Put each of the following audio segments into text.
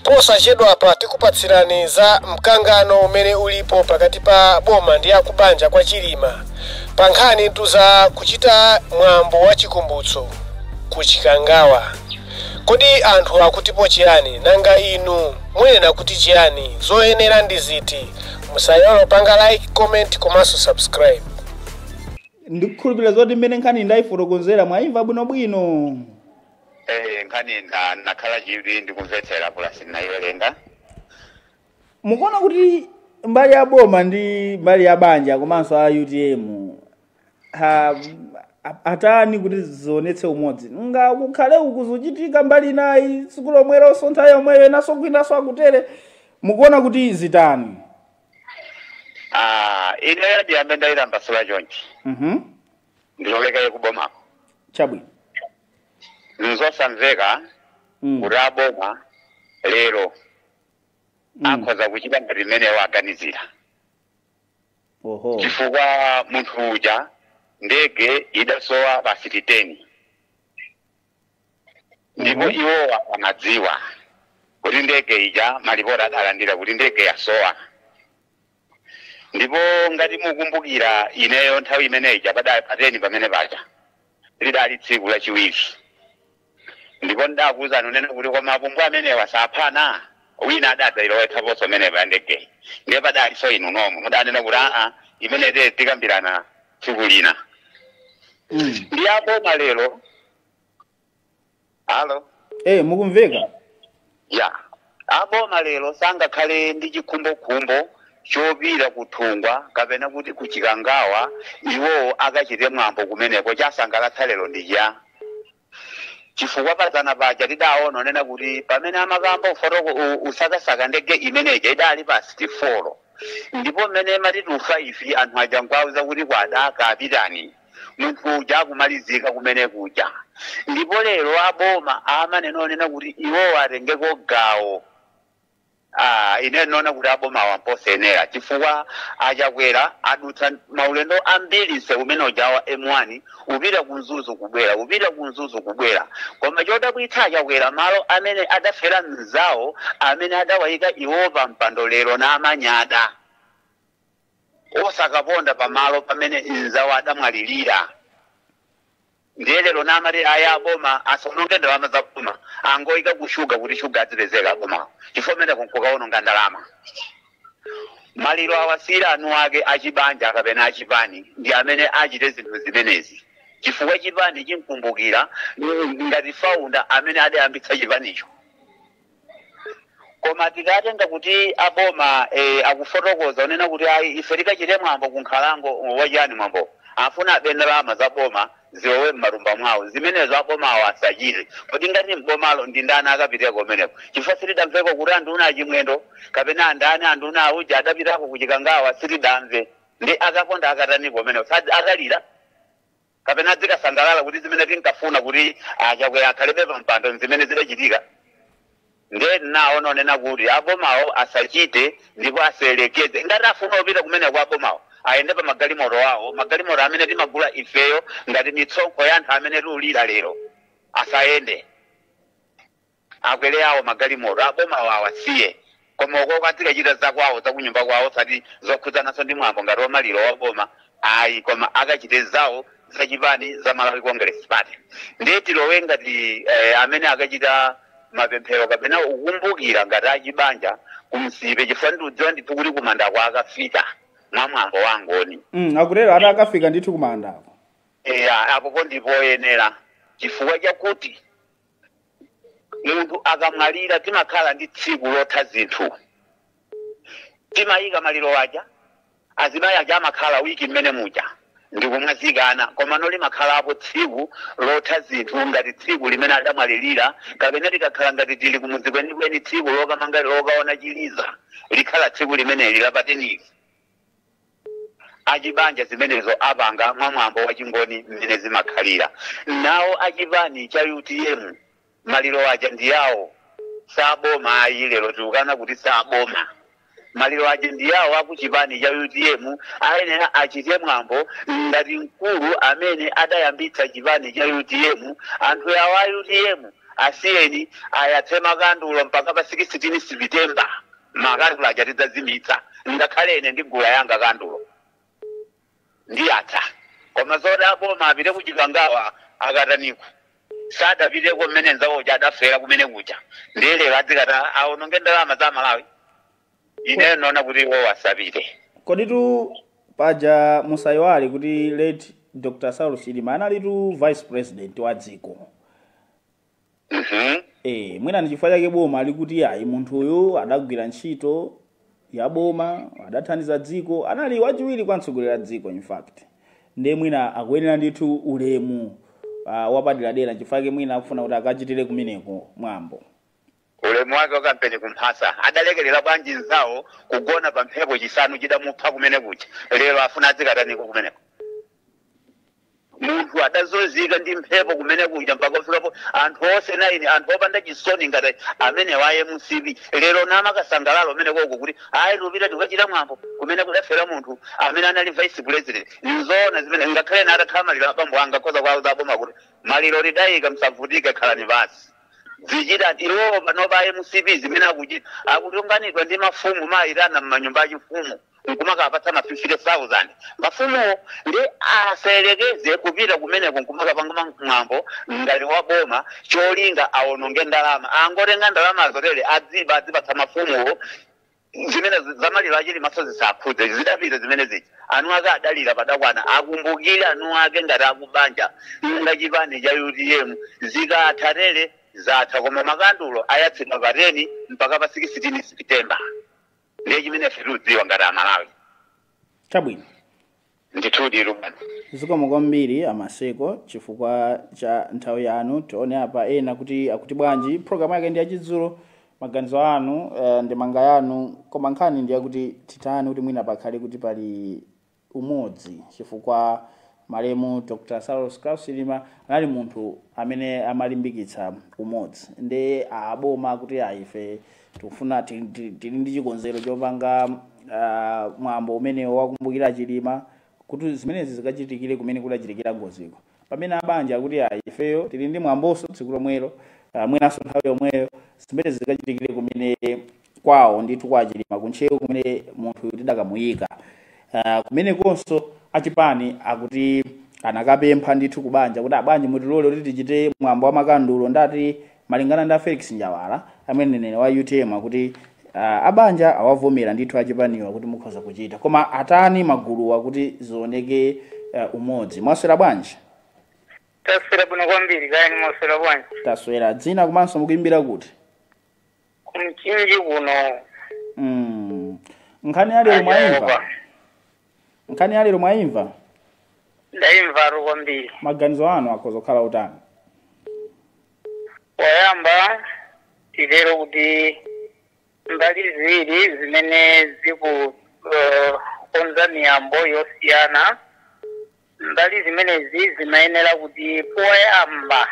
Posachedwapa tikupatsirani za mkangano umene ulipo pakati pa boma ndi akubanja kwa Chilima pa nkhani za kuchita mwambo wa chikumbutso ku Chikangawa. Kodi anthu akutipo chiyani? Nanga inu muyenera kuti chiyani? Zoyenera ndi ziti? Musayiwale panga like, comment komanso subscribe. Ndikukhulupirira zoti mmene nkhani ndayifotokozera mwayimva bwinobwino. Nkhani nakhala chidwi ndikumvetsera, plus nayiwerenga. Mukuona kuti mbali ya boma ndi mbali ya banja komanso a UTM atani kuti zionetse umodzi? Nga kukhale uku zochitika mbali inayi tsiku lomwelo, nthawi yomweyo, inaso kwinaso akutere, mukuona kuti zitani? Ah, ine ndiyambe ndayilambasula chonchi. Ndilolekaye kubomako. Chabwino. Nzosamveka kuti aboma lero akhoza kuchita ngati mmene waganizira, chifukwa munthu uja ndege idasowa pa 10, ndipo iwowa amadziwa kuti ndege ija, malipoti adalandira kuti ndege yasowa. Ndipo ngati mukumbukira, ineyo nthawi imene ija padali pa 10 pamene paja lidali tsiku lachiwiri, ndipo ndakuwuzani unene kuti koma apumbwa amenewa saphana, wina adadzayilowetsaponso menepa ya ndegeyi. Ndiye padalinso inu nomwe mudanena kuti aa, imene te tikambirana tsiku lina. Ndi aboma lero, alo? Mukumveka. Ya, aboma lero sangakhale ndi chikhumbokhumbo chopita kuthungwa kapena kuti kuchikangawa, iwowo akachite mwambo kumeneko. Chasangalatsa lero ndi cha chifukwa pazana paja tidaona onena kuti pamene amakamba ufotoko usakasaka ndege imeneja idali pa 64, ndipo mmene mati 5 anthu aja nkwauza kuti kwadaka, apitani, munthu uja akumalizika kumene kuja. Ndipo lero aboma amanena onena kuti iwowo atengeko gawo. Ah, ine ndinaona kuti aboma wamposenera, chifukwa achakwera adutsa maulendo ambiri msewu umene uja wa M1, upita ku Mzuzu kubwera, upita ku Mzuzu kubwera. Koma chodabwitsa, achakwera malo amene adafera mzawo amene adawayika iwo pa mpando lero namanyada osakaponda pamalo pamene mzawo adamwalirira. Ndiye lero namati aya, aboma asaononge ndalama za boma, angoyika kushuga kuti shuga azipezeka abomawo, chifukwa mene kukaononga ndalama. Maliro awasira anu ake achibanja kapena achipani ndi amene achite zinthu zimenezi, chifukwa chipani chimkumbukira ngati founder amene adayambitsa chipanicho. Koma tikatenga kuti aboma akufotokoza unena kuti ayi, ife tikachite mwambo ku nkhalango, wachani mwambo? Afuna abe ndalama za boma zilowe m'matumba mwawo. Zimenezo abomawo asachite. Kodi ngati mbomalo ndi ndani akapiteko kumeneko? Chifukwa sitidamveko kuti anduna achimwendo kapena andani, anduna auja adapitako kuchikangawa, sitidamve. Ndi akaponda akatani kumeneko? Akalira kapena adzikasangalala kuti zimene tinkafuna kuti achakwera akhalebe pampando zimene zidachitika? Ndiye naona onena kuti abomawo asachite ndipo aselekeze. Ngati afuna kupita kumene kwa abomawo, ayende pa magalimoto awo, magalimoto amene timagula ifeyo ngati mitsonkho ya anthu amene tiulira lero. Asayende, akwere awo magalimoto. Abomawo awasiye, koma uko kazikachita zakwawo zakunyumba kwawo, sati zokhudzananso ndi mwambo ngati wamaliro wa boma ayi, koma akachite zawo zachipani za Malawi Congress Party. Ndiye tilowe ngati amene akachita mapemphero kapena ukumbukira ngati achibanja kumsipe, chifukwa ndikudziwa ndithu kuti kumanda kwa akafika mwa mwambo wangoni. Akutero ati akafika ndithu kumandako. Eya, apopo ndipoyenera, chifukwa chakuti munthu akamwalira timakhala ndi tsiku lotha zinthu, timayika maliro aja, azimayi aja amakhala wiki mmene muja ndikumwazikana, koma no limakhalapo tsiku lotha zinthu ngati tsiku limene adamwalirira, kapena tikakhala ngati tili kumudzi kwenikweni, tsiku lokamanga lokaona chiliza likhala tsiku limeneli lapateniki. Achibanja zimenezo apanga mwamwambo wachingoni mmene zimakhalira. Nawo achipani cha UTM maliro aja ndi yawo, saboma ayi. Lero tikukana kuti saboma, maliro aja ndi yawo akuchipani cha UTM, ayenera achite mwambo ngati mkulu amene adayambitsa chipani cha UTM. Anthu yawo a UTM Asiyeni ayatse makandulo mpaka pa 16 September, makandulo aja tidzazimitsa. Ngakhale ine ndigula yanga kandulo ndiyatsa. Koma zoti aboma apite kuchikangawa akataniko, sadapiteko mmene nzawoja adafera kumene kuja, ndiyelero adzikata aononge ndalama za Malawi? Ineyo naona kuti iwo asapite. Koditu paja musayiwale kuti late Dr. Saulos Chilima analitu vice president wa dziko. Mwina ndi chifukwa chake boma ali kuti ayi, munthu uyu adagwira ntchito ya boma, adathandiza dziko, anali wachiwiri kwa mtsogoleri wa dziko in fact, ndiye mwina akuyenera ndithu ulemu wapaderadera. Chifukwa chake mwina akufuna kuti akachitire kumeneko mwambo. Ulemu wake wa kampeni kumphasa? Adalekerera bwanji nzawo kugona pa mphepo, chisanu chidamupha kumene kuja? Lero afuna adzikataniko kumeneko? Munthu adazozika ndi mphepo kumene kuja mpaka kufikapo anthu onse naini, anthu opanda chisoni ngati amene wa MCP lero namakasangalalo amene koko kuti ayi, tupita tikachita mwambo kumene kudafera munthu amene anali vice president. Nzoona zimene? Ngakhale na atakhala maliro abambo anga, khoza kwawo aboma kuti maliro lidayika, msavutike, khalani basi, zichita iwowo. Panopa MCP zimene akuchita, akutunganidwa ndi mafumu, mayitana m'manyumba achifumu nkumakapatsa ma 50,000 mafumuwo, ndi asayerekeze kupita kumeneko nkumakapanga mwambo ngati wa boma, cholinga awononge ndalama. Angotenga ndalama zotere, adziba, adzipatsa mafumuwo. Zimene zamaliro achili maso zisakhudze, zidapita zimene zija. Anu ake adalira padakwana, akumbukire anu ake ngati akubanja ngachipani cha UTM. Zikatha tere zatha, koma makandulo ayatsidwa pa 10 mpaka pa 16 September. Ndiye chimene ife tikudziwa ngati Amalawi. Chabwino. Ndithudi, Ruben. Zikomo kwambiri amaseko chifukwa cha nthawi yanu. Tione apa ena kuti akuti bwanji. Programu yake ndi yachidzulo. Maganizo anu, ndemanga yanu, koma nkhani ndi yakuti titani kuti mwina pakhale kuti pali umodzi, chifukwa malemu Dr. Saulos Klaus Chilima anali munthu amene amalimbikitsa umodzi. Ndi aboma kuti aife tikufuna tili ndi chikonzero chopanga mwambo umene wakumbukira Chilima, kuti zimenezi zikachitikire kumene kudachitikira ngoziko, pamene abanja akuti ayi, ifeyo tili ndi mwambonso tsiku lomwelo, mwinanso nthawi yomweyo, zimene zikachitikire kumene kwawo ndithu kwa Chilima kuntcheu, kumene munthu tidakamuyika. Kumenekonso achipani akuti anakapempha ndithu kubanja kuti abanja mutilole kuti tichite mwambo wa makandulo. Ndati malingana ndi a Felix Njawala amene mneneri wa UTM, akuti abanja awavomera ndithu achipaniwa kuti mukhoza kuchita, koma atani maguluwa kuti zioneke umodzi. Mwaswera bwanji? Taswera bwino kwambiri, kaya mwaswera bwanji? Taswera. Dzina komanso mukuimbira kuti? Kumchinji kuno. Nkhani yalero mwayimva? Nkhani yalero mwayimva? Ndayimvatu kwambiri. Maganizo anu akhoza kukhala utani? Poyamba titero kuti mbali ziwiri zimene zikukonza miyambo yosiyana, mbali zimenezi zimayenera kuti poyamba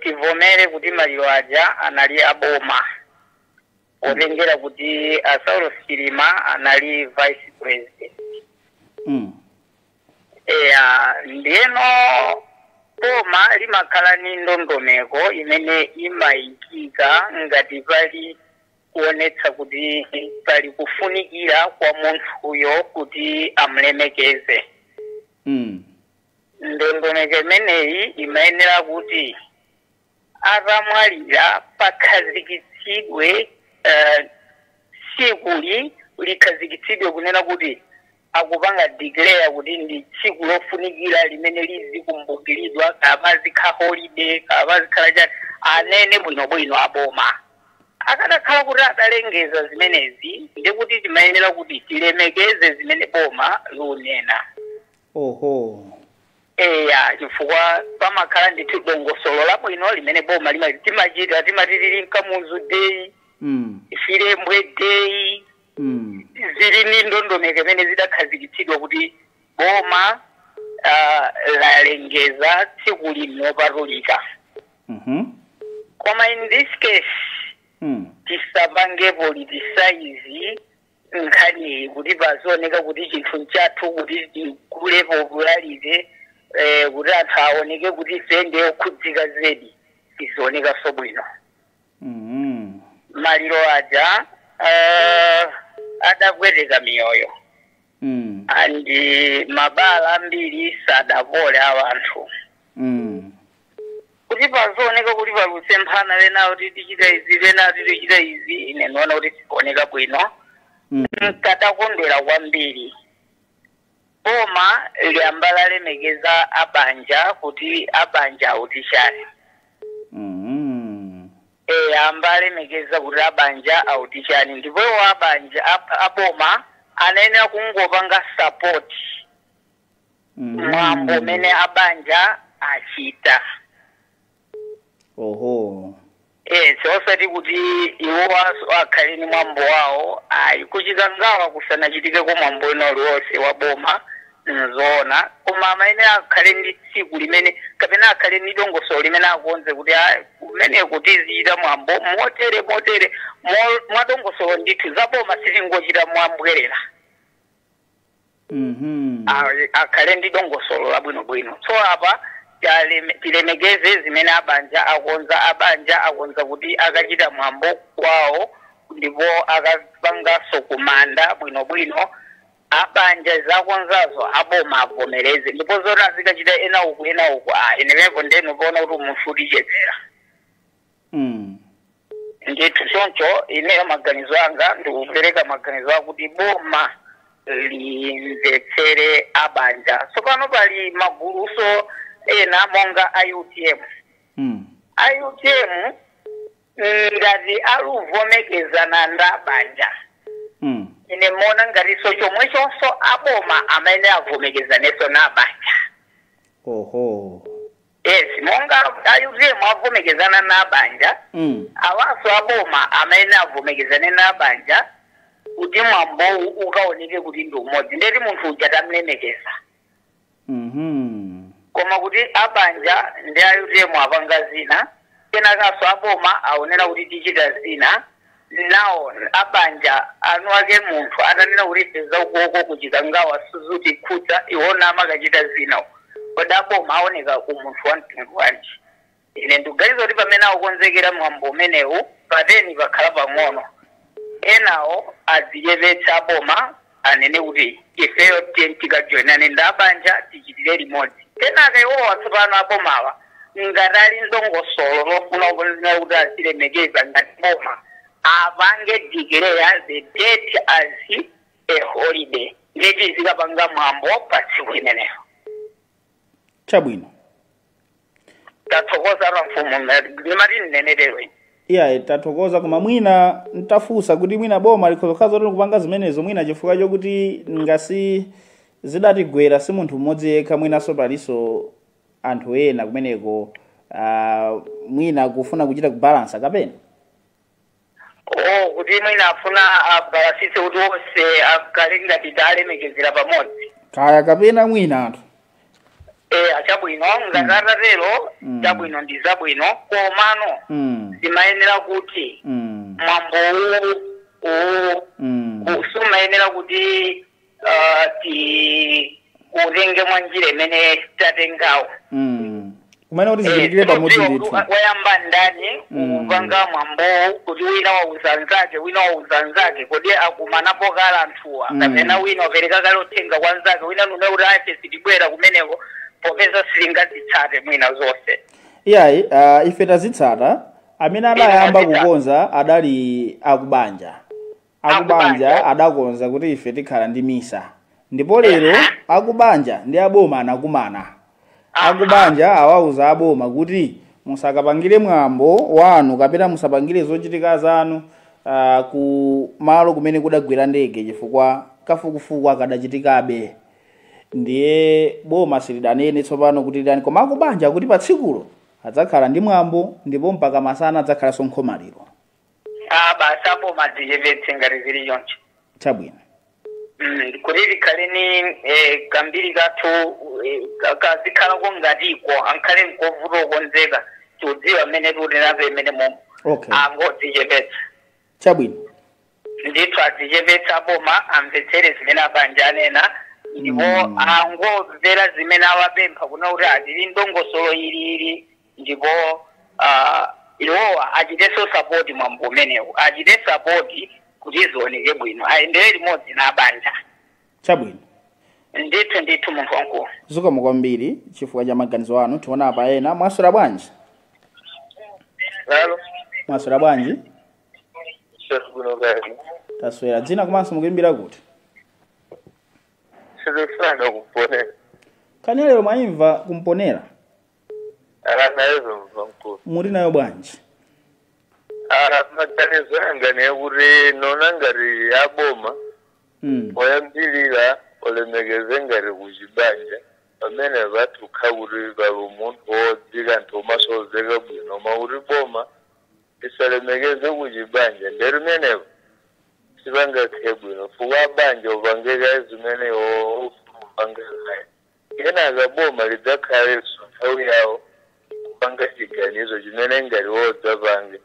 tivomere kuti maliro aja anali aboma, potengera kuti a Saulos Chilima anali vice president. Eya, ndiyeno boma limakhala ni ndondomeko imene imayikika ngati pali kuonetsa kuti pali kufunikira kwa munthuyo kuti amulemekeze. Ndondomeko imeneyi imayenera kuti atamwalira pakhazikitsidwe tsikuli likhazikitsidwe kunena kuti akupanga declare kuti ndi tsiku lofunikira limene lizikumbukiridwa, kama zikha holiday, kama zikhala chani, anene bwinobwino aboma. Akadakhala kuti adalengeza zimenezi, ndikuti timayenera kuti tilemekeze zimene boma lunena. Eya, chifukwa pamakhala ndithu dongosolo labwino limene boma timachita, timati tili Kamuzu Day, Chilembwe Day. Zili ndi ndondomeko imene zidakhazikitsidwa kuti boma lalengeza tsiku lino lopatulika. Koma in this case tisapange politicize nkhaniyi kuti pazioneka kuti chinthu chathu kuti tikule popularity. Kuti anthu aoneke kuti ife ndiye okhudzika zedi, sizionekaso bwino. Maliro aja adapweteka miyoyo and mabala ambiri sadapole awanthu. Kuti pazooneka kuti palusemphana, lena kuti tichita izi, lena kuti tichita izi, ine ndiona kuti sikuoneka bwino. Nkadakondwera kwambiri boma liyamba lalemekeza abanja kuti abanja autichani. Amba alemekeza kuti abanja autichani, ndipo iwo abanja aboma anayenera kungopanga support mwambo umene abanja achita. Oho. Osati kuti iwo akhale ni mwambo wawo, ayi. Kuchikangawa kusanachitikeko mwambo wina uliwonse wa boma, nzoona, koma amayenera akhale ndi tsiku limene kapena akhale ndi dongosolo limene akonze kuti kumeneko tizichita mwambo motere motere, mwadongosolo ndithu. Za boma sizingochita mwambwerera. Akhale ndi dongosolo labwinobwino. So apa tilemekeze zimene abanja akonza. Abanja akonza kuti akachita mwambo kwawo ndipo akapanganso kumanda bwinobwino. Abanja zakonzazo aboma avomereze, ndipo zoti azikachita ena uku ena uku, inenepo ndenu poona kuti munthu utichepera. Ndithu choncho ineyo maganizo anga, ndikupereka maganizo akuti boma limvetsere abanja. Tsopano pali maguluso ena monga IUTM. IUTM ngati aluvomekezana ndi abanja, ine mona ngatiso chomwechonso aboma amene avomekezaneso na abanja. Oho. Yes, monga IUTM avomekezana na abanja, awaso aboma amene avomekezane na abanja kuti mwambowu ukaoneke kuti ndi umodzi, ndeti munthu uja tamlemekeza. Koma kuti abanja ndi IUTM apanga zina, kenakaso aboma aonera kuti tichita zina, nawo abanja anu ake munthu atanena kuti ife ukoko kuchikangawa suzutikhudza, iwona amakachita zina, kodi aboma aoneka ku munthu wa mtundu wanji? Ine ndikuganiza kuti pamene akukonzekera mwambo umenewu pateni pakhala pang'ono, enawo adzichepetsa, aboma anene kuti ifeyo tiye tikajoinane ndi abanja tichitire limodzi. Kenaka iwowa tsopano abomawa ngati ali ndongosolo lofuna kuonera kuti azilemekeza ngati boma, apange declare the date as a holiday, ndeti zikapanga mwambo pa tsiku limenelo. Chabwino. Tathokoza mfumu, ndimati ndinenetero. Iya, tathokoza, koma mwina ntafunsa kuti mwina boma likhoza zoti kupanga zimenezo mwina chifukwa chokuti ngasi zidatigwera si munthu mmodzi yekha, mwinanso palinso anthu ena kumeneko, mwina kufuna kuchita kubalansa kapena? Oh, kuti mwina afuna abalansise kuti onse akhale ngati talemekezera pamodzi. Kaya kapena mwina anthu. Achabwino, ngati atatero, chabwino, ndi zabwino, komano zimayenera kuti mwambo uwu sumayenera kuti ti utenge mwa njira imene tatengawo. Kumene kuti zichitikire pamodzi ndithu. Wayamba ndani kupanga mwambowu kuti wina wauza nzake, wina wauza nzake? Kodi akumanapo kala anthuwa, kapena wina wapereka kale uthenga kwa nzake, wina nuna kuti ache sitibwera kumeneko popeza silingazitsate mwina zonse? Iyayi, ife tazitsata. Amene adayamba kukonza adali akubanja. Akubanja adakonza kuti ife tikhala ndi misa, ndipo lero akubanja ndi aboma anakumana. Akubanja awauza aboma kuti musakapangire mwambo wanu kapena musapangire zochitika zanu ku malo kumene kudagwera ndege chifukwa kafukufuku akadachitikabe. Ndiye boma silidanene tsopano kuti lidani, koma akubanja kuti pa tsikulo adzakhala ndi mwambo ndipo mpaka masana adzakhalanso nkhomaliro. Ah, basi, aboma dzichepetse ngati zili choncho. Chabwino. Kuti likhale ni kambiri kathu, kazikhalako ngatiko ankhale nkovuta okonzeka, tiudziwa mmene tiunenapo imene momwe. Angodzichepetsa. Chabwino. Ndithu adzichepetsa aboma, amvetsere zimene abanja anena. Ndipo angomvera zimene awapempha kuna kuti atili ndongosolo ilili, ndipo iwowa achitenso support mwambo umenewu, achite support kuti zioneke bwino, ayendere limodzi na abanja. Chabwino. Ndithu ndithu, munthu wankulu. Zikomo kwambiri chifukwa cha maganizo anu. Tiona apa ena. Mwaswera bwanji? Halo. Mwaswera bwanji? Kuno kani. Taswera. Dzina komanso mukuimbira kuti? Sizofana kuponera. Kani lero mwayimva kumponera? Ala nayezo mkulu. Muli nayo bwanji? Ala maganizo anga nekuti nona ngati aboma oyambirira olemekeze ngati kuchibanja pamene patukha kuti pali umunthu wodzika nthu umasozeka bwino, ma kuti boma lisalemekeze kuchibanja nderi menepo sipangakhe bwino, fuka abanja upangeka zimene ufuna upanga naye, kenaka boma lidzakhalenso nthawi yawo kupanga chiganizo chimene ngati wodzapange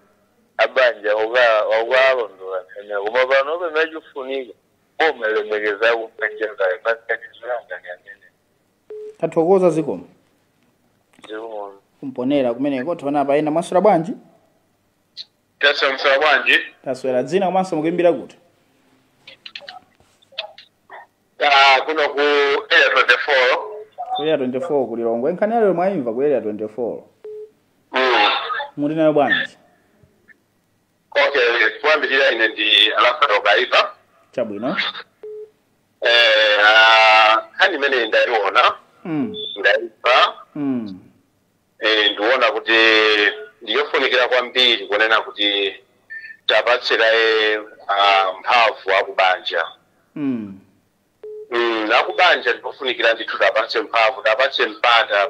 abanja ukalondola nkhaniya. Koma pano pamene chifunika boma lemekeza kubanja kaye. Maganizo anga ni amene. Tathokoza, zikomo. Zikomo. Kumponera kumeneko. Tiona apa ena. Mwaswera bwanji? Taswera bwanji? Taswera. Dzina komanso mukuimbira kuti? Kuno ku Area 24. Ku Area 24 kulilongwe. Nkhani yalero mwayimva ku Area 24? Muli nayo bwanji? Okay, kuyambirira ine ndi Alafado Kaiva. Chabwino. Nkhani imene ndayiona, ndayimva. Ndiona kuti ndiyofunikira kwambiri kunena kuti tapatsiraye mphamvu akubanja. Akubanja ndikofunikira ndithu tapatse mphamvu, tapatse mpata,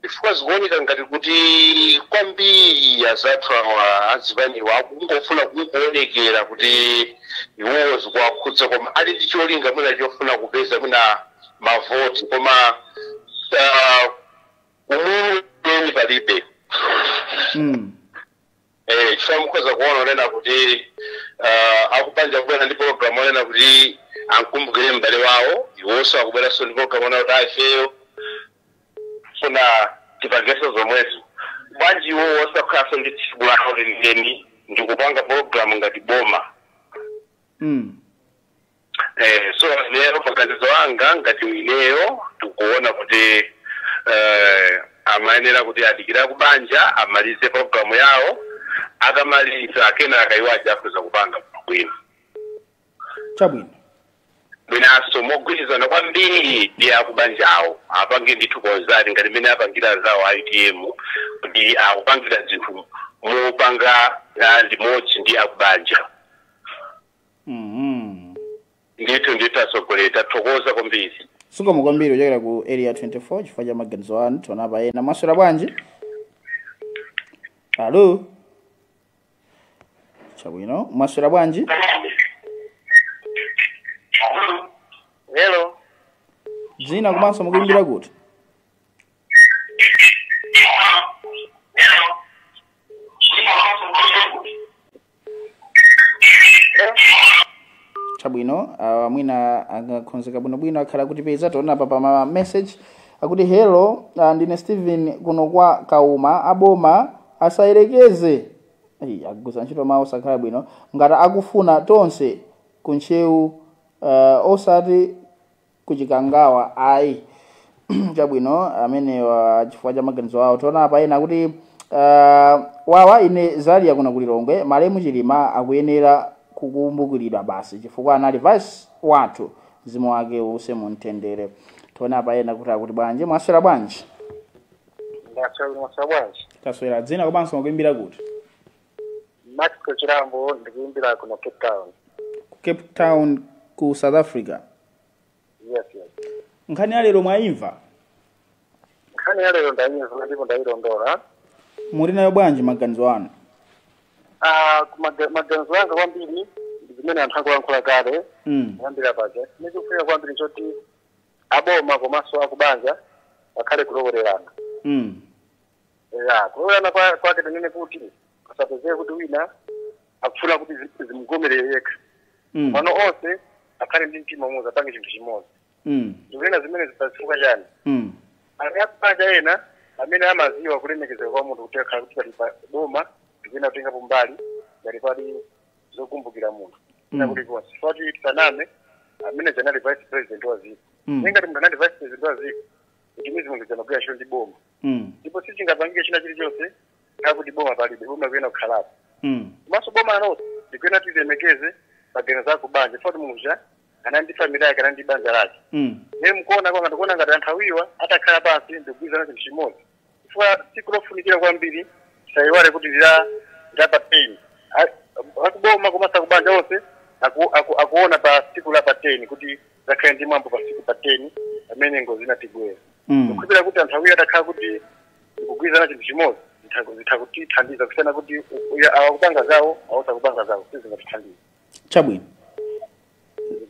chifukwa zikuoneka ngati kuti kwambiri azathu awa azipaniwa akungofuna kungoonekera kuti iwowo zikuwakhudza, koma ali ndi cholinga mwina chofuna kupeza mwina mavoti, koma umuleni palibe. Chifukwa mukhoza kuona onena kuti akubanja kubwera ndi program onena kuti ankumbukire m'bale wawo, iwonso akubweranso ndi program onena kuti aifeyo funa tipangenso zomwezo. Bwanji iwo osakhalanso ndi tsiku lawo lenileni ndikupanga program ngati boma? So lero maganizo anga ngati ineyo tikuona kuti amayenera kuti adikira kubanja amalize program yawo, akamaliza kenaka iwo ajakhuza kupanga bwino. Chabwino. Mwinaso mogwirizana kwambiri ndi akubanjawo, apange ndithu konzati ngati mmene apangira zawo a UTM kuti akupangira zinthu mopanga limodzi ndi akubanja. Ndithu ndithu atsogoleri, tathokoza kwambiri. Zikomo kwambiri kuchokera ku Area 24 chifukwa cha maganizo anu. Tiona apa ena. Mwaswera bwanji? Alo, chabwino. Mwaswera bwanji? Hello. Dzina komanso mukuimbira kuti? Chabwino, mwina angakhonzeka bwinobwino akhala kutipeza. Tiona apa pa ma message akuti, "Hello, ndine Steven kuno kwa Kauma. Aboma asayerekeze." Ei, aguza ntchito mawu sakhala bwino. "Ngati akufuna tonse kuntchewu, osati kuchikangawa ayi." Chabwino, amenewa chifukwa cha maganizo awo. Tiona apa ena akuti, "Wawa, ine Zalia kuno kulilongwe. Malemu Chilima akuyenera kukumbukiridwa basi chifukwa anali vice wathu. Mzimu wake uuse mumtendere." Tiona apa ena kuti akuti bwanji. Mwaswera bwanji? Ndaswera bwanji? Taswera. Dzina komanso mukuimbira kuti? Max Chirambo, ndikuimbira kuno Cape Town. Ku Cape Town ku South Africa? Yes. Nkhani ya lero mwayimva? Nkhani ya lero ndayimva ndipo ndayilondola. Muli nayo bwanji maganizo anu? Maganizo anga kwambiri ndi zimene anthu akulankhula kale. Kuyambira paja chimene kwambiri choti aboma komanso akubanja akhale kulowererana. Ya, kulowererana kwake tinene kuti pasapezeke kuti wina akufuna kuti zimugomere yekha. Pano onse Akhale ndi mtima umodzi, apange chinthu chimodzi. Ndikunena zimene zipazifukwa chani? Akapanja ena amene amaziwa kulemekezeka kwa munthu, kuti akhala kuti pali pa boma ndikuyena kutengapo mbali ngati pali zokumbukira munthu ina kulikonse, chifukwa kuti tisaname, amene anali vice president wa dziko. Ngati munthu anali vice president wa dziko, kuti munthu amagwira ntchito ndi boma, ndipo sichingapangike china chilichonse khala kuti boma palibe. Boma kuyena kukhalapo. Komanso boma lanonso ndikuyena tilemekeze maganizo akubanja, chifukwa kuti munthu anali ndi family yake, anali ndi banja lake. Naye mukuona kwanga, ndikuona ngati anthu awiwa atakhala pansi ndikugwirizana chinthu chimodzi, chifukwa tsiku lofunikira kwambiri, tisayiwale kuti ndila pa 10. Akuboma komanso akubanja onse akuona pa tsiku la pa 10 kuti zakhale ndi mwambo pa tsiku pa 10 pamene ngozi inatigwera. Ndikukhulupirira kuti anthu awiri atakhala kuti ndikugwirizana chinthu chimodzi, zitha kutithandiza, kusiyana kuti awakupanga zawo, awosakupanga zawo, sizingatithandiza. Chabwino,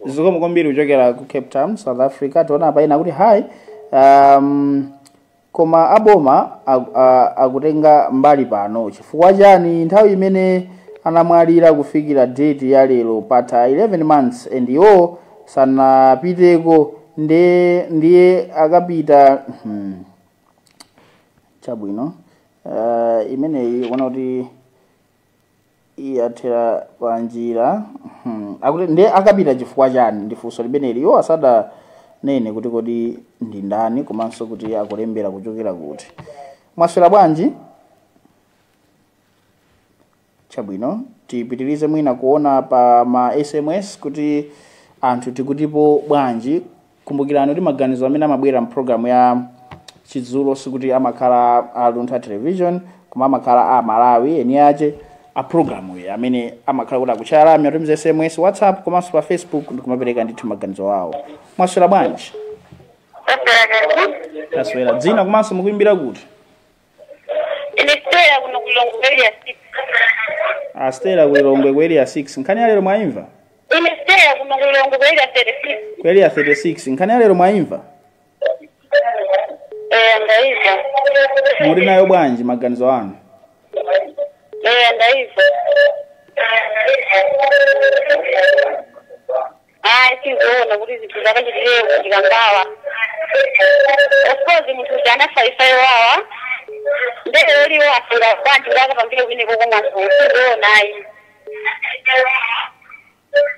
zikomo kwambiri kuchokera ku Cape Town, South Africa. Tiona apa ina kuti hi, koma aboma akutenga mbali pano chifukwa chani? Nthawi imene anamwalira kufikira date ya lero patha 11 months and iwo sanapiteko, ndiye akapita. Chabwino, imeneyi kuona kuti iyathera panjira. Akuti ndiye akapita chifukwa chani, ndi funso limeneli. Iwo asadanene kuti kodi ndi ndani komanso kuti akulembera kuchokera kuti. Mwaswera bwanji? Chabwino, tipitirize mwina kuona pa ma SMS kuti anthu tikutipo bwanji. Kumbukirani kuti maganizo amene amabwera mpulogalamu ya Chidzulo sikuti amakhala a Luntha Television, koma amakhala a Malawi eni ache a programu iyi amene amakhala kuti akutchaya lamya, atumiza SMS, WhatsApp komanso pa Facebook, ndikumapereka ndithu maganizo awo. Mwaswera bwanji? Taswera. Dzina komanso mukuimbira kuti? Ine Stella, kuno ku Lilongwe, Area 6. A Stella ku Lilongwe ku Area 6, nkhani ya lero mwaimva? Ine Stella, kuno ku Lilongwe, ku Area 36. Ku Area 36, nkhani ya lero mwaimva? Eh, ndaimva. Muli nayo bwanji maganizo anu? Eh, ndaimva. Hayi, sizoona kuti zinthu zakachitire kuchikangawa. Of course munthu uja anafa imfa yowawa, ndelo liwo afunga bwanji kuti akapangire kwineko komwanso? Sizoona ayi.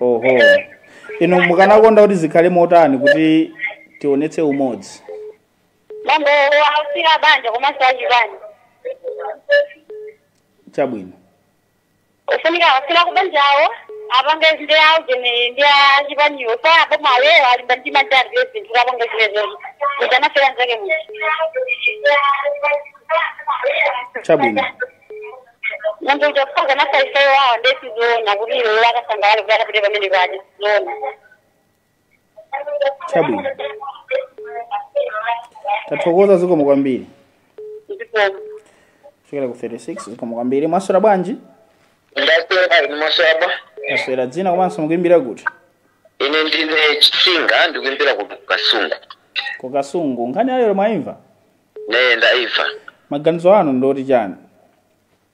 Oho, inu mukanakonda kuti zikhale motani kuti tionetse umodzi? Mambo ausira banja komanso achipani. Chabwino. Ufunika wasira kubanjawo apange ndi aujene ndi achipaniwo sa aboma awewo alimba mtima ndi alibe zinthu apange zimenezo kuti anafera nzake munthu. Chabwino. Munthu uja kufaza nafa imfa yowawa, ndesizoona kuti iwo akasangalale kuti akapite pamene paja, sizoona. Chabwino, tathokoza, zikomo kwambiri. Ndipo Kuchokera ku 36, zikomo kwambiri. Mwaswera bwanji? Ndaswera, inu mwaswera? Taswera. Dzina komanso mukuimbira kuti? Ine ndine Chisinga, ndikuimbira ku Kasungu. Ku Kasungu, nkhani ya lero mwaimva? Neye, ndaimva. Maganizo anu ndoti chani?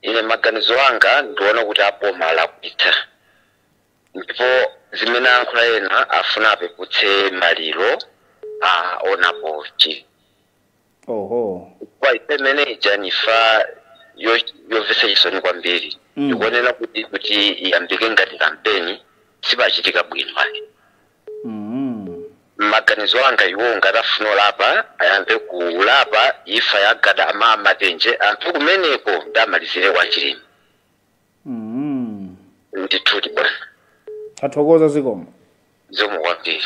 Ine maganizo anga, ndiona kuti aboma alakwitsa, ndipo zimene ayankhula ena afuna apeputse maliro a onapo chi kwa ife imene ija ni imfa yomvetsa chisoni kwambiri. Ndikuonera kuti iyambike ngati kampeni, sipachitika bwino ayi. Maganizo anga, iwo ngati afuna olapa, ayambe kulapa imfa ya gada ama Matenje, anthu kumeneko ndamalizire kwa Chilima. Ndithuti bwana. Tathokoza, zikomo. Zikomo kwambiri.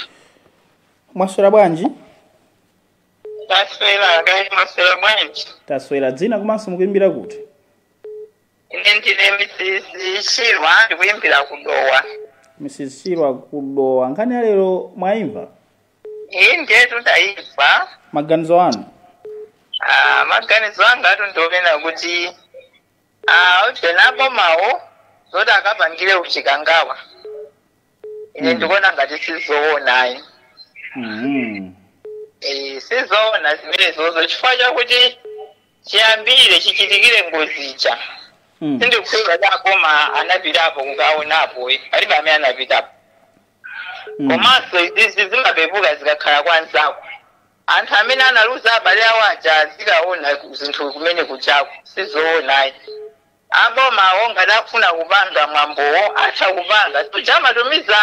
Mwaswera bwanji? Taswera kaya, maswera bwanji? Taswera. Dzina komanso mukuimbira kuti? Ine ndine Mrs Chirwa, ndikuimbira kuDowa. Mrs Chirwa kuDowa, nkhani ya lero mwaimva? Iyi ndetu, ndaimva. Maganizo anu? Ah, maganizo anga atu ndionena kuti ujena abomawo zoti akapangire uchikangawa, ine ndikuona ngati sizoonayi. Eh, sizoona zimenezozo, chifukwa chakuti chiyambire chichitikire ngozi ija, sindikukhulupirira kuti aboma anapitapo kukaonapo, palibe amene anapitapo. Komanso izizi zimapepuka zikakhala kwa nzako. Anthu amene analuza abale awo aja azikaona zinthu kumene kuchako sizoonayi. Abomawo ngati akufuna kupanga mwambowo atha kupanga, suja amatumiza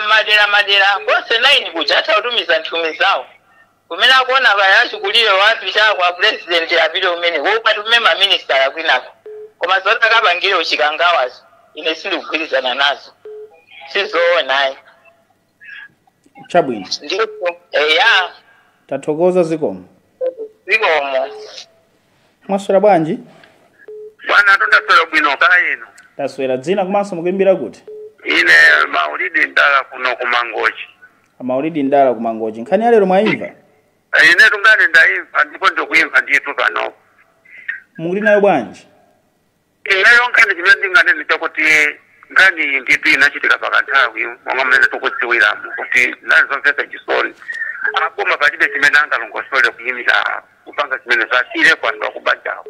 madera madera konse 9 kuja, atha kutumiza nthumi zawo kumene akuona kaya achikulire wapi chako a president apite kumene wopatume maminister kwinako. Koma zoti akapangire uchikangawazo ine sindikugwirizana nazo, sizoonayi. Chabwino. Ndipo eya. Tathokoza, zikomo. Zikomo. Mwaswera bwanji? Bwana, tondaswera bwino, kaya ino? Taswera. Dzina komanso mukuimbira kuti? Ine Maulidi Ndala kuno kumangochi. Maulidi Ndala kumangochi. Nkhani ya lero mwayimva? Ine tungani ndayimva, ndipo ndikuimva ndithu panopo. Muli nayo bwanji? Ineyo nkhani chimene ndinganene chakuti nkhani iyi ndithu inachitika pakanthawi monga mmene tikudziwiramo kuti nkhani zomvetsa chisoni. Aboma palibe chimene angalongosole kuyimira kupanga chimene zasire kwanu akubanjawo.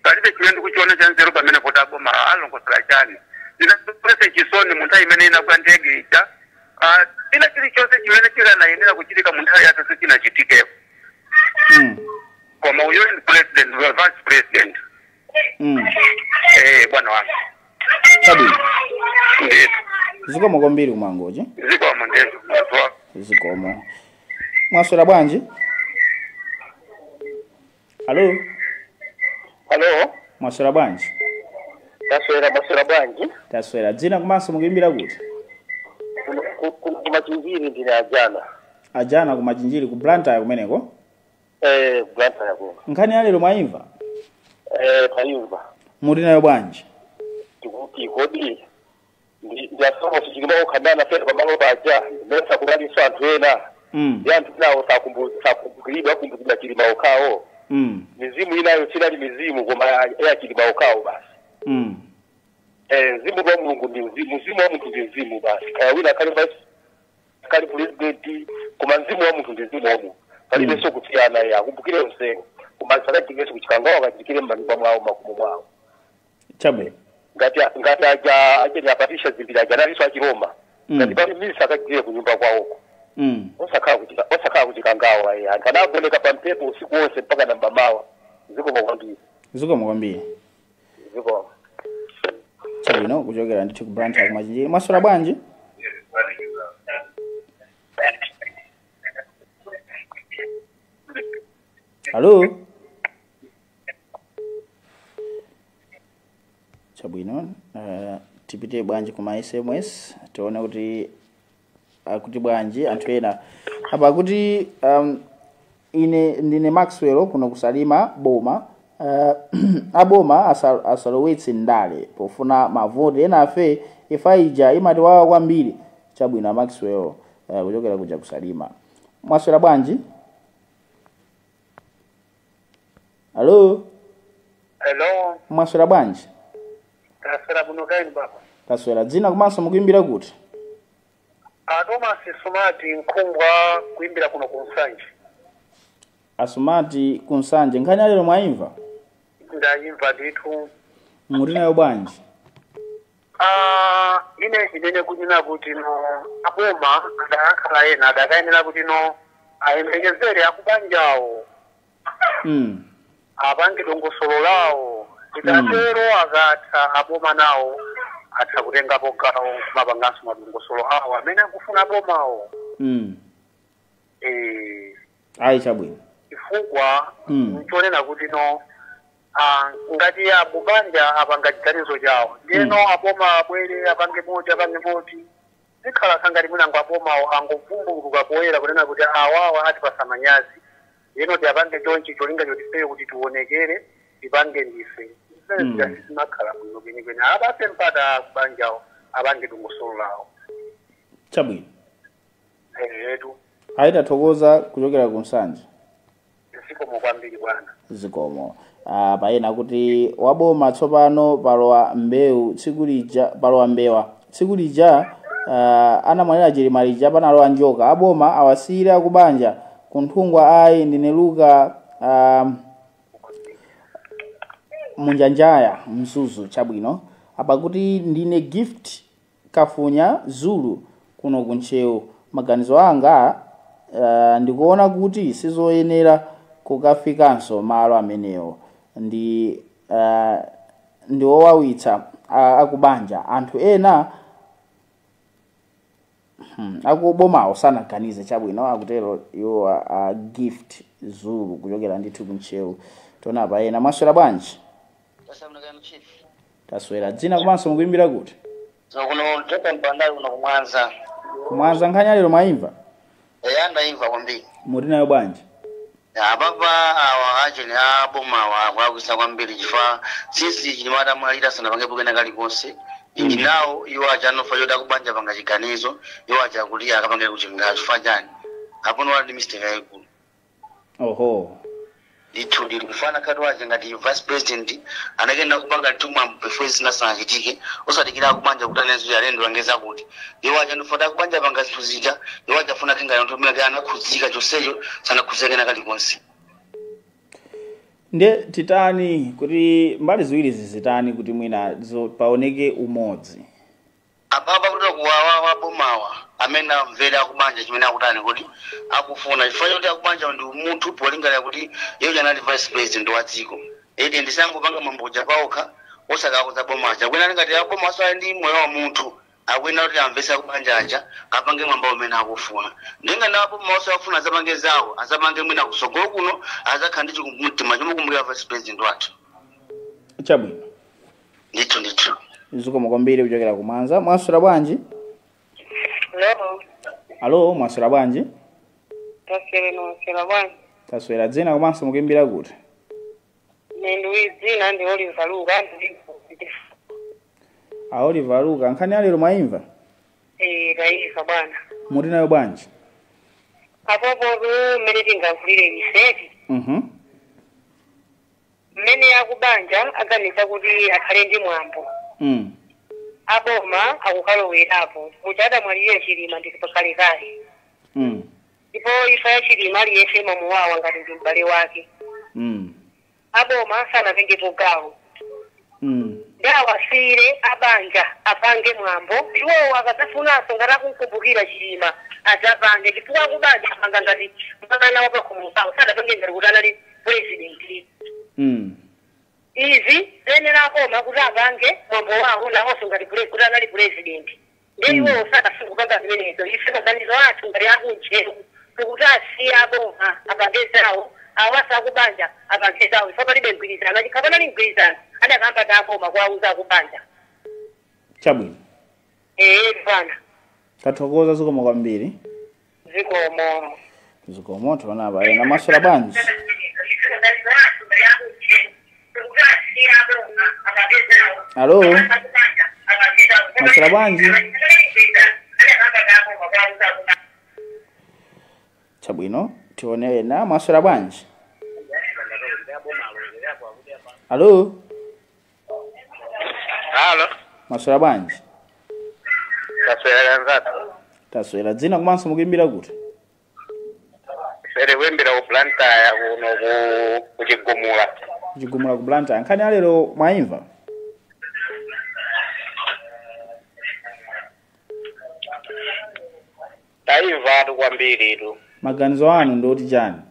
Palibe chimene ndikuchiona cha nzeru pamene kuti aboma alongosola chani. Zinazomvetsa chisoni mu nthawi imene inagwa ndege ija. China chilichonse chimene chikanayenera kuchitika mu nthawi yathu sichinachitikepo. Koma uyo ndi president, vice president. Bwana wanga. Chabwino. Ndithu. Zikomo kwambiri kumangochi. Zikomo ndithu. Zikomo. Mwaswera bwanji? Alo? Alo? Mwaswera bwanji? Taswera. Mwaswera bwanji? Taswera. Dzina komanso mukuimbira kuti? Kumachinjiri, ndine Ajana. Ajana kumachinjiri, ku Blantyre kumeneko? Eh, Blantyre kuno. Nkhani ya lero mwayimva? Eh, tayimva. Muli nayo bwanji? Tikuti kodi ndiyasoma sichikima kukhandana fena pamalo paja mesa kulaliso anthu ena ndi anthu nawo sakumbukiridwa, akumbukidwa Chilima okhawo. Mizimu inayo sinali mizimu koma ya Chilima okhawo basi. Mzimu wa Mulungu ndi mzimu, mzimu wa munthu ndi mzimu basi. Kaya wina kali vice, kali president, koma mzimu wa munthu ndi mzimu wa munthu, palibenso kusiyana. Ya akumbukire onsewo, koma sakachitikenso kuchikangawo, akachitikire m'manyumba mwawo, makomo mwawo. Chabwino. Ngati aja acheni apatisha zimbiri aja analiso achiroma, ngati pali misa akachitire kunyumba kwawoko. Osakhala kuchikangawa. Anthu anagoneka pa mphepo usiku wonse mpaka namba mawa. Zikomo kwambiri. Zikomo kwambiri. Zikomo. Chabwino, kuchokera ndithu ku Blantyre kumachinjiri. Mwaswera bwanji? Alo? Chabwino. Tipite bwanji kuma SMS tione kuti akuti bwanji anthu ena apa. Kuti ine ndine Maxwell kuno kusalima boma. Aboma asalowetse ndale pofuna mavoti ena afe, ifa ija imatiwawa kwambiri. Chabwino, Maxwell kuchokera kuja kusalima. Mwaswera bwanji? Alo? Hello. Mwaswera bwanji? Taswera buno, kaini baba? Taswera. Dzina komanso mukuimbira kuti? A Thomas Sumati Nkhungwa, kuimbira kuno kunsanje. Asumati kunsanje. Nkhani yalero mwayimva? Ndayimva ndithu. Muli nayo bwanji? Ah, ine inene kunena kuti no aboma adakakhala ena adakayenera kuti no ayembekezere akubanjawo apange dongosolo lawo. Tikatero akatha aboma nawo atha kutengapo gawo kumapanganso madongosolo awo amene akufuna abomawo. Ayi, chabwino. Chifukwa nchonena kuti no ngati akubanja apanga chiganizo chawo, ndiyeno aboma abwere apange moti apange moti, zikhala sangati mwinango abomawo angovumbuluka poyera kunena kuti awawa atipasa manyazi, ndiyeno tiapange chonchi cholinga chotifeyo kuti tionekere tipange ndife. Zimakhala bwino kwenikweni apase mpata akubanjawo apange dongosolo lawo. Chabwino. Etu. Ayi, tathokoza kuchokera kunsanje. Zikomo kwambiri, bwana. Zikomo. Payena kuti waboma tsopano palowa mbewu tsiku lija, palowa mbewa tsiku lija anamwalira Chilima lija panalowa njoka. Aboma awasiyire akubanja kunthungwa. Ayi, ndine Luka munjanjaya Mzuzu. Chabwino. Apa kuti ndine Gift. Kafunya Zulu kuno kunchewu. Maganizo anga ndikuona kuti sizoyenera kukafikanso malo amenewo, ndi owawitsa akubanja. Anthu ena akubomawo sanaganize chabwino, akutero iwo Gift Zulu kuchokera ndithu kunchewu. Tiona apa ena. Mwaswera bwanji? Taswera. Dzina komanso mukuimbira kuti? Kuno Jordan Bandari kuno kumwanza. Kumwanza. Nkhani lero mwaimva? Eya, ndaimva kwambiri. Muti nayo bwanji? Apapa awa achene abomawa akulakwitsa kwambiri, chifukwa since Chilima atamwalira sanapangepo kena kalikonse. Indi nawo iwo aja anofa choti akubanja panga chiganizo, iwo aja kuti akapange kuchinga chifukwa chani apono wali ndi mistake yayikulu. Oho. Ndithu ndili kufana khati waje ngati vice president anakena kupanga tumwa before zinasanachitike, osadikira akubanja kuti anezo alendo langeza kuti iwo aja ndifota akubanja panga zinthu zija, iwo aja afuna kenga anthu amene anakhudzika chonsecho sanakhudzike kena kalikonse. Nde titani kuti mbali ziwiri zizitani kuti mwina paoneke umodzi? Apapa kuti kuwawa wabomawa amene amvera akubanja chimene akutani kuti akufuna, chifukwa choti akubanja ndi munthu polingalira kuti iye anali vice president wa dziko, ede ndisangopanga mamboja paokha osakakuza bomaja kwena ngati aboma asali ndi moyo wa munthu akwena kuti amvese akubanja aja apange mwamba umene akufuna. Ndinga na aboma osafuna azapange zawo, azapange mwina kusogolo kuno azakhala ndi chikumbumtima chomukumbukira vice president wathu. Chabwino. Ndithu ndithu. Zikomo kwambiri kuchokera kumwanza. Mwaswera bwanji? Hello. Alo, mwaswera bwanji? Taswera bwanji. Taswera. Dzina komanso mukuimbira kuti? Nendiwi dzina ndi Oliver Luka. A Oliver Luka, nkhani alero mwaimva? Taifa bwana. Muti nayo bwanji? Apopo mmene tingamvulire ifeti. Mmene akubanja aganiza kuti akhale ndi mwambo. Aboma akukalowerapo muchada mwalire Chilima ndi kalekale. Ndipo ifa ya Chilima aliyense mamuwawa ngati ndi m'bale wake. Aboma sanatengepo gawo. Ndawasire abanja apange mwambo, iwowo akadzafunanso ngati akunkumbukira Chilima adzapange, chifukwa akubanja apanga ngati mwana wapakhomo pawo, sadapange ngati kuti anali president. Izi zenera aboma kuti apange mwambo wawo nawonso ngati kuti anali president. Ndiye iwowo sadafuna kupanga zimenezo. Ife maganizo athu ngati akuntcheu tikuti asiye aboma apange zawo, awasa akubanja apange zawo. Ife palibe mgwirizano, chikhala panali mgwirizano adakamba takoma kuwauza akubanja. Chabwino. Bwana. Tathokoza, zikomo kwambiri. Zikomo. Zikomo. Tiona apa ena. Mwaswera bwanji? Alo, mwaswera bwanji? Chabwino. Tione ena. Mwaswera bwanji? Alo. Alo. Mwaswera bwanji? Taswera nzatu. Taswera. Dzina komanso mukuimbira kuti? Sere kuimbira ku Blantyre kuno kuchigumula. Kuchigumula ku Blantyre. Nkhani alero mwaimva? Taimva tu kwambiri tu. Maganizo anu ndoti chani?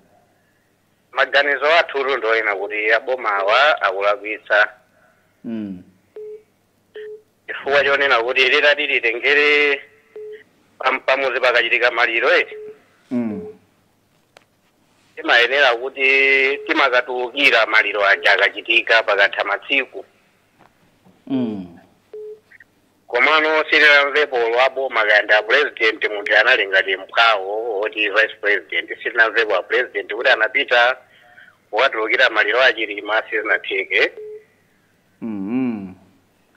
Maganizo athu ndoyena kuti abomawa akulakwitsa. Chifukwa chonena kuti lilati litengere pamuzi pakachitika maliro eti. Timayenera kuti timakatulukira maliro aja akachitika pakatha matsiku. Komano sitinamvepo aboma kaya a president munthu anali ngati mkhawo oti vice president, sitinamvepo a president kuti anapita kukatulukira maliro a Chilima, sizinatheke.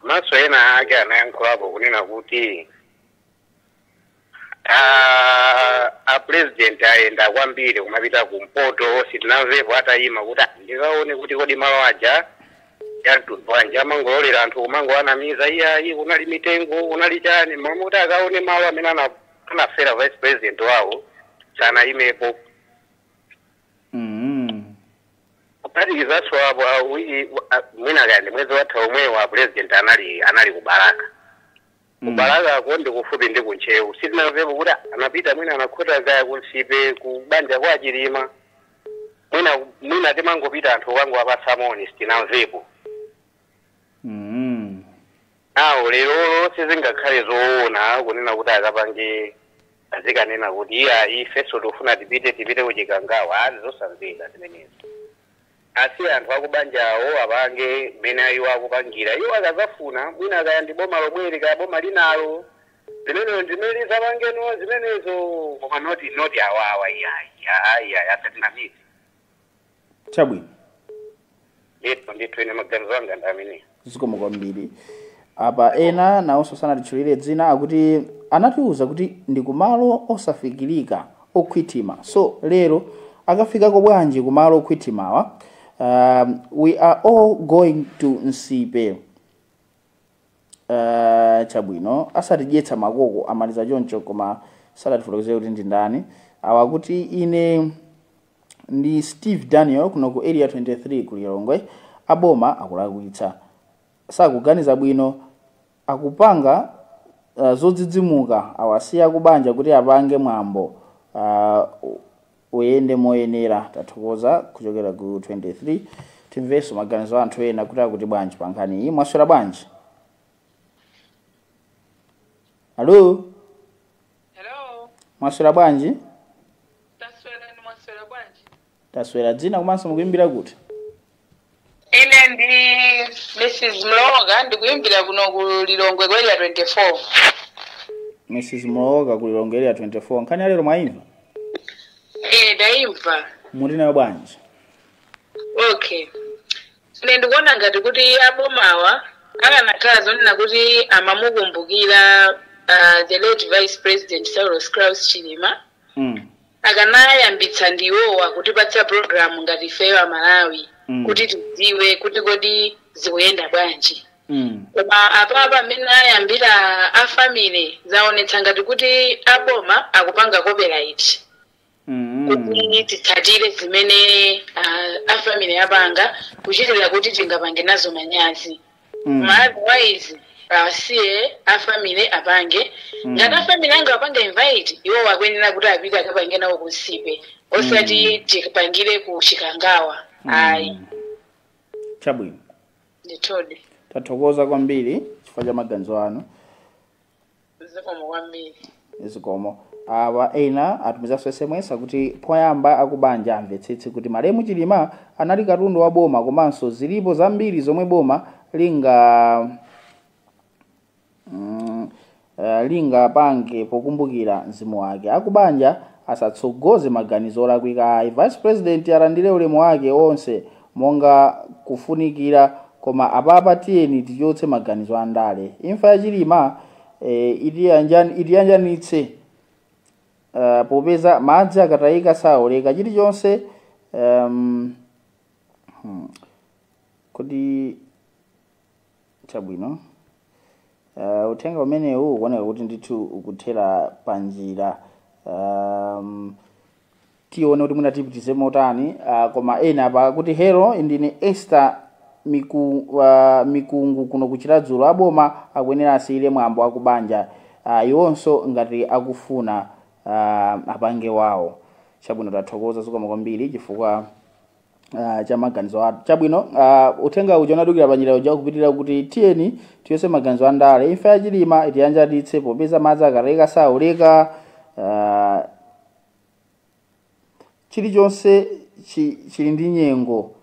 Maso ena ake anayankhulapo kunena kuti a president ayenda kwambiri kumapita kumpoto, sitinamvepo atayima kuti ndikaone kuti kodi malo aja yantubwanja amangololera anthu kumangoanamiza iyayi kunali mitengo kunali chani, mamuti akaone malo amene anafera vice president wawo sanayimepo. Kuphatikizaso apo awiri mwina kaya ndi mwezi watha omwewo a president anali ku Baraka. Kubalakako ndi kufupi ndi kunchewu. Sitinamvepo kuti anapita mwina anakhota kaya kunsipe kubanja kwa Chilima. Mwina timangopita anthu wangu apasamoni sitinamvepo. Awo lero sizingakhale zoona kunena kuti akapange azikanena kuti iya ifeso tofuna tipite kuchikangawa azizosamveka zimenezo. Asi anthu akubanjawo apange mmene iwo akupangira. Iwo akazafuna mwina akaya ndi boma lomweli kaya boma linalo zimenezo ndimene lizapangeno zimenezo koma noti awawa iyayi asatinamiti. Chabwino. Ndithu ine maganizo anga ndi amene. Zikomo kwambiri. Apa ena nawonso sanatitchulire dzina akuti anatiuza kuti ndi kumalo osafikirika okhwitima. So lero akafikako bwanji kumalo okhwitimawa? We are all going to Nsipe. Chabwino asatidyetsa makoko amaliza choncho koma sanatifotokozere kuti ndi ndani. Awa kuti ine ndi Steve Daniel kuno ku area 23 ku Lilongwe. Aboma akulakwitsa, sakuganiza bwino, akupanga zodzidzimuka awasiya kubanja kuti apange mwambo uyende moyenera. Tathokoza kuchokera ku 23. Timvenso maganizo anthu ena kuti akuti bwanji pa nkhani iyi. Mwaswera bwanji? Alo? Hello. Mwaswera bwanji? Taswera ni mwaswera bwanji. Taswera. Dzina komanso mukuyimbira kuti? Ine ndi Mrs. Mloga ndikuyimbira kuno ku Lilongwe ku area 24. Mrs. Mloga ku Lilongwe area 24. Nkhani ya lero mwayimva? Ndayimva. Muli nayo bwanji? Okay. Ine ndikuona ngati kuti abomawa akanakhala zonena kuti amamukumbukira the late Vice President Saulos Klaus Chilima. Akanayambitsa ndiwowa kutipatsa program ngati ifeyo Amalawi. Kuti tidziwe kuti kodi zikuyenda bwanji. Koma apapa amene ayambira a family zaonetsa ngati kuti aboma akupanga copyright. Kuti titsatire zimene a family apanga kuchitira kuti tingapange nazo manyazi. Otherwise asiye a family apange. Ngati a family anga apange invite iwo akuyenera kuti apite akapange nawo kunsipe. Osati tipangire ku Chikangawa. Ayi. Chabwino. Ndithudi. Tathokoza kwambiri chifukwa cha maganizo anu. Zikomo kwambiri. Zikomo. Awa ena atumizanso SMS akuti poyamba akubanja amvetsetse kuti malemu Chilima anali katundu wa boma komanso zilipo zambiri zomwe boma linga pange pokumbukira mzimu wake. Akubanja asatsogoze maganizo olakwika ayi. Vice President alandire ulemu wake onse monga kufunikira, koma apapa tiyeni tichotse maganizo andale. Imfa ya Chilima itiyanjanitse popeza madzi akatayika saoleka chilichonse. Kodi chabwino. Uthenga umenewu ukuoneka kuti ndithu ukuthera panjira. Tione kuti mwina motani. Koma ena apa kuti hero ndine Esther Mikungu kuno kuchiradzulo. Aboma akuyenera asiyire mwambo akubanja iwonso ngati akufuna apange wawo. Chabwino, tathokoza zikomo kwambiri chifukwa cha maganizo athu. Chabwino. Uthenga uja unadukira panjira uja kupitirira kuti tiyeni tiyose maganizo andale. Imfa ya Chilima itiyanjanitse popeza madzi akatayika saoleka. Chilichonse chili ndi nyengo,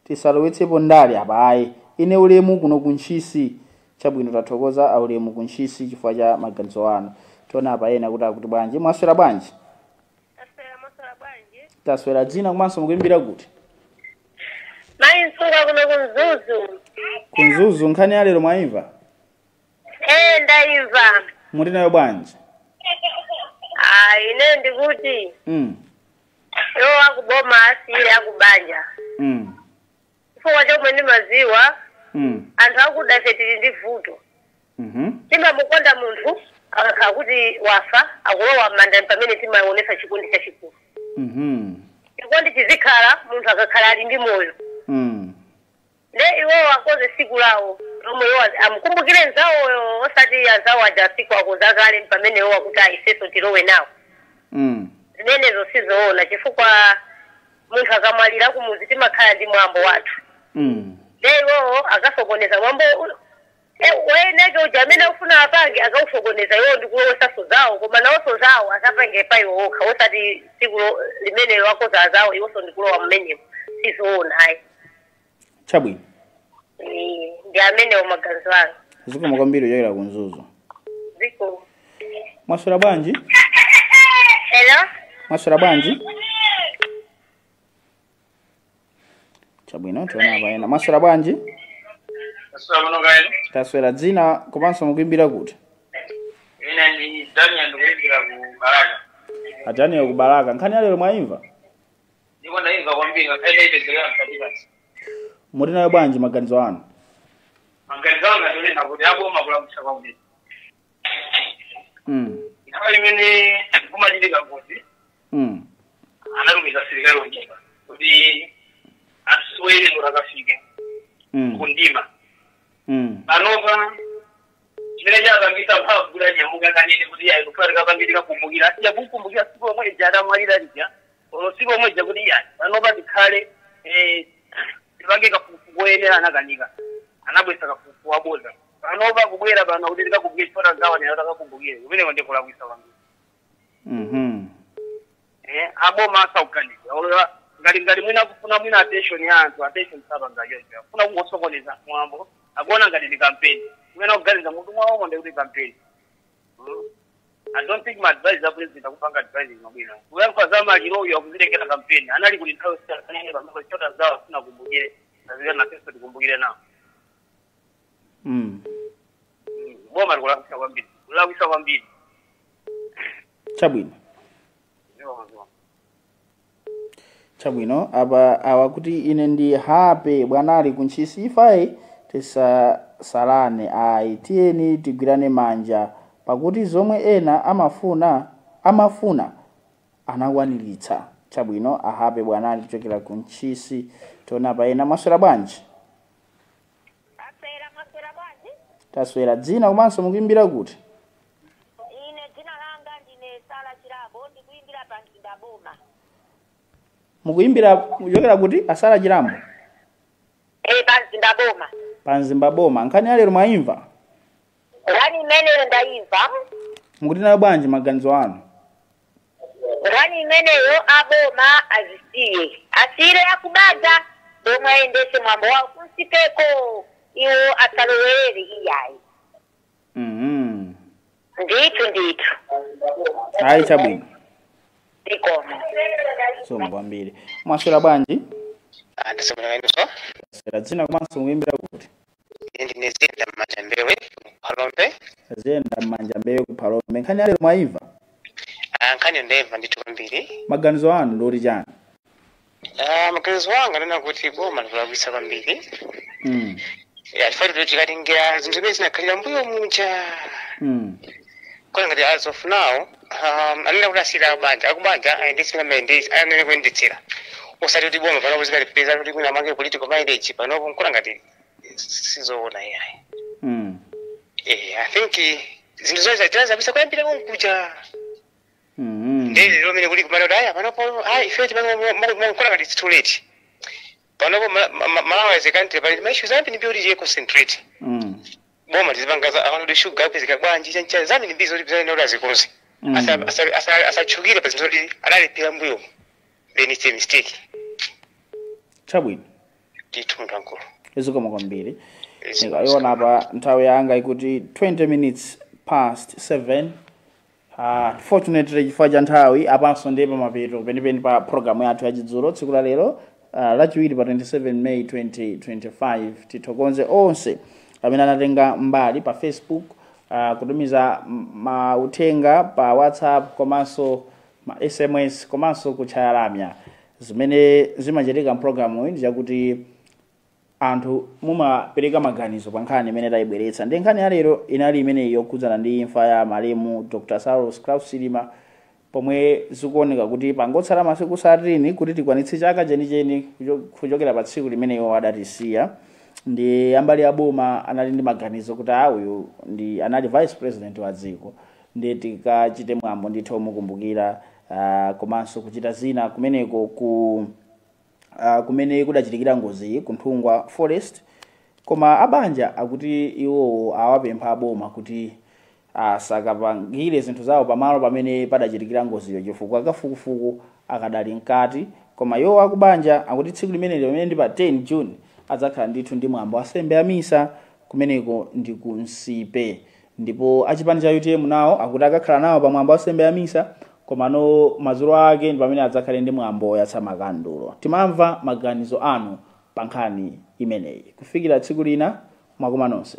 tisalowetsepo ndale apa ayi. Ine ulemu kuno kuntchisi. Chabwino, tathokoza aulemu kuntchisi chifukwa cha maganizo anu. Tiona apa ena kuti akuti bwanji. Mwaswera bwanji? Taswera. Dzina komanso mukuyimbira kuti? Mayi Msuka kuno kumzuzu. Kumzuzu. Nkhani ya lero mwayimva? Ndayimva. Muli nayo bwanji? Ine ndikuti iwo akuboma asiyire akubanja. Chifukwa chomwe ndimaziwa anthu akuda ife tili ndi vuto. Timamukonda munthu akakhala kuti wafa akulowa m'manda pamene timaonesa chikondi chachikulu. Chikondi chizikhala munthu akakhala ali ndi moyo. Nde iwowo akoze siku lawo. Lomwe iwo amkumbukire nzawoyo, osati anzawo aja siku akonza kale pamene iwo akuti aifeso tilowe nawo. Zimenezo sizoona, chifukwa munthu akamwalira kumuzi timakhala ndi mwambo wathu. Iwowo akasokoneza mwambo weneke uja amene akufuna apange, akausokoneza iwo ndikulowesaso zawo, koma nawonso zawo asapange pa iwo okha, osati tsiku limene wakoza zawo iwonso ndikulowa mmenemo. Sizoona ayi. Chabwino. Ndi amenewo maganizo anga. Zikomo kwambiri kuchokera ku Mzuzu. Ziko. Mwaswera bwanji? Hello. Mwaswera bwanji? Chabwino, tiona apa ena. Mwaswera bwanji? Taswera. Dzina komanso mukuimbira kuti? Ine ndi Daniel, ndikuimbira ku Balaka. A Daniel ku Balaka, nkhani yalero mwayimva? Ndipo ndayimva kwambiri, ngakhale ndayipezekera mkatikati. Muli nayo bwanji maganizo anu? Maganizo anga ndionena kuti aboma kulakwitsa kwambiri. Nthawi imene kumachitika ngozi, anatumiza asilikali ochepa kuti aswere kuti akafike kundima. Panopa chimene chapangisa mphamvu kuti anyamuka kanene kuti ayi kufa tikapange tikakumbukira, asiya kukumbukira siku lomwe ija atamwalira lija, olo siku lomwe ija kuti iyayi panopa tikhale tipange kafukufuku koyenera, anakanika, anabwesa kafukufuku waboza. Panopa kubwera pano kuti tikakumbukire chifukwa gawanira takakumbukire, kumeneko ndi kulakwisa kwambiri. Aboma asauganiza ngati mwina kufuna mwina attention ya anthu, attention sapanga choncho, akufuna kungosokoneza mwambo, akuona ngati ndi campaign kumene akuganiza mutu mwawo ndi kuti campaign. I don't think my advice a president akupanga advice mabwino kuyankha za maliro, uyo akuzilekera campaign. Anali kuti nthawi sitanene pamene chota zawo afuna kumbukire azikana nafenso tikumbukire nawo. Boma likulakwisa kwambiri, kulakwisa kwambiri. Chabwino. Ziwa, ziwa. Chabwino. Apa awa kuti ine ndi Hape Bwanali kuntchisi. Ifayi tisasalane ayi, tiyeni tigwirane manja, pakuti zomwe ena amafuna anakwaniritsa. Chabwino, ahape Bwanali kuchokera ku Ntchisi. Tiona pa ena. Mwaswera bwanji? Taswera. Dzina komanso mukuimbira kuti? Ine dzina langa ndine Sala Chilambo, ndikuimbira pa Mzinda Boma. Mukuimbira kuchokera kuti, asala Chilambo? Pa Mzinda Boma. Pa Mzimba Boma. Nkhani ya lero mwayimva? Nkhani imeneyo ndayimva. Mukuti nayo bwanji maganizo anu? Nkhani imeneyo aboma azisiye, asiyire akubanja domwe ayendese mwambo wawo kunsikeko, iwo asalowerere iyayi. Ndithu ndithu. Ayi, chabwino. Zikomo. Zikomo kwambiri. Mwaswera bwanji? Ndaswera. Taswera. Dzina komanso mukuimbira kuti? Ndine Zenda Majambewe, Phalombe. Zenda Majambewe ku Phalombe. Nkhani ya lero mwayimva? Nkhani ndayimva ndithu kwambiri. Maganizo anu ndoti chani? Maganizo anga ndona kuti boma likulakwitsa kwambiri. Ya, chifukwa kuti tikatingira zinthu zimene zinakhalira mbuyo muja, kona ngati as of now anene kuti asiyira akubanja, akubanja ayendetsera amene anene kuyendetsera, osati kuti boma panopo zikalipeza kuti mwina amange political mileage panopo, nkona ngati sizoona iyayi. I think zinthu zonse tinazabisa kuyambira konkuja. Ndeli lomene kuli kumana kuti aya panopo ayi ife timankona ngati it's too late panopo. Malawi as a country pali ma issues ambiri mbiri kuti concentrate. Boma tizipanga za abantu kuti sugar apezeka bwanji, chancha zambiri mbiri zoti zimene kuti azikonze. Asatchukire pa zinthu zoti adalephera mbuyo, then it's a mistake. Chabwino. Ndithu, munthu wankulu. Zikomo kwambiri. Ndikayiona apa nthawi yanga ikuti 20 minutes past 7. Fortunately, chifukwa cha nthawi, apanso ndiye pamapeto penipeni pa programu yathu yachidzulo tsiku la lero, Lachiwiri pa 27 May 2025. Tithokoze onse amene anatenga mbali pa Facebook, kutumiza mauthenga pa WhatsApp komanso ma SMS komanso kutchaya lamya. Zimene zimachitika mpulogalamu iyi ndi chakuti anthu mumapereka maganizo pa nkhani imene tayibweretsa, ndi nkhani ya lero inali imeneyi yokhudzana ndi imfa ya malemu Dr Saulos Klaus Chilima, pomwe zikuoneka kuti pangotsala masiku 13 kuti tikwanitse chaka chenicheni kuchokera pa tsiku limene iwo adatisiya. Ndi ambali ya boma anali ndi maganizo kuti uyu ndi anali vice president wa dziko, ndi tikachite mwambo ndithu omukumbukira, komanso kuchita zina kumeneko ku kumene kudachitikira ngozi ku Nthungwa Forest. Koma abanja akuti iwowo awapempha aboma kuti asakapangire zinthu zawo pamalo pamene padachitikira ngoziyo chifukwa kafukufuku akadali mkati. Koma iwo akubanja akuti tsiku limeneli, pamene ndi pa 10 June, adzakhala ndithu ndi mwambo wa nsembe ya misa kumeneko ndi ku Nsipe. Ndipo achipani cha UTM nawo akuti akakhala nawo pa mwambo wa nsembe ya misa, komano madzulo ake ndi pamene adzakhale ndi mwambo woyatsa makandulo. Timamva maganizo anu pa nkhani imeneyi. Kufikira tsiku lina, mwakoma nonse.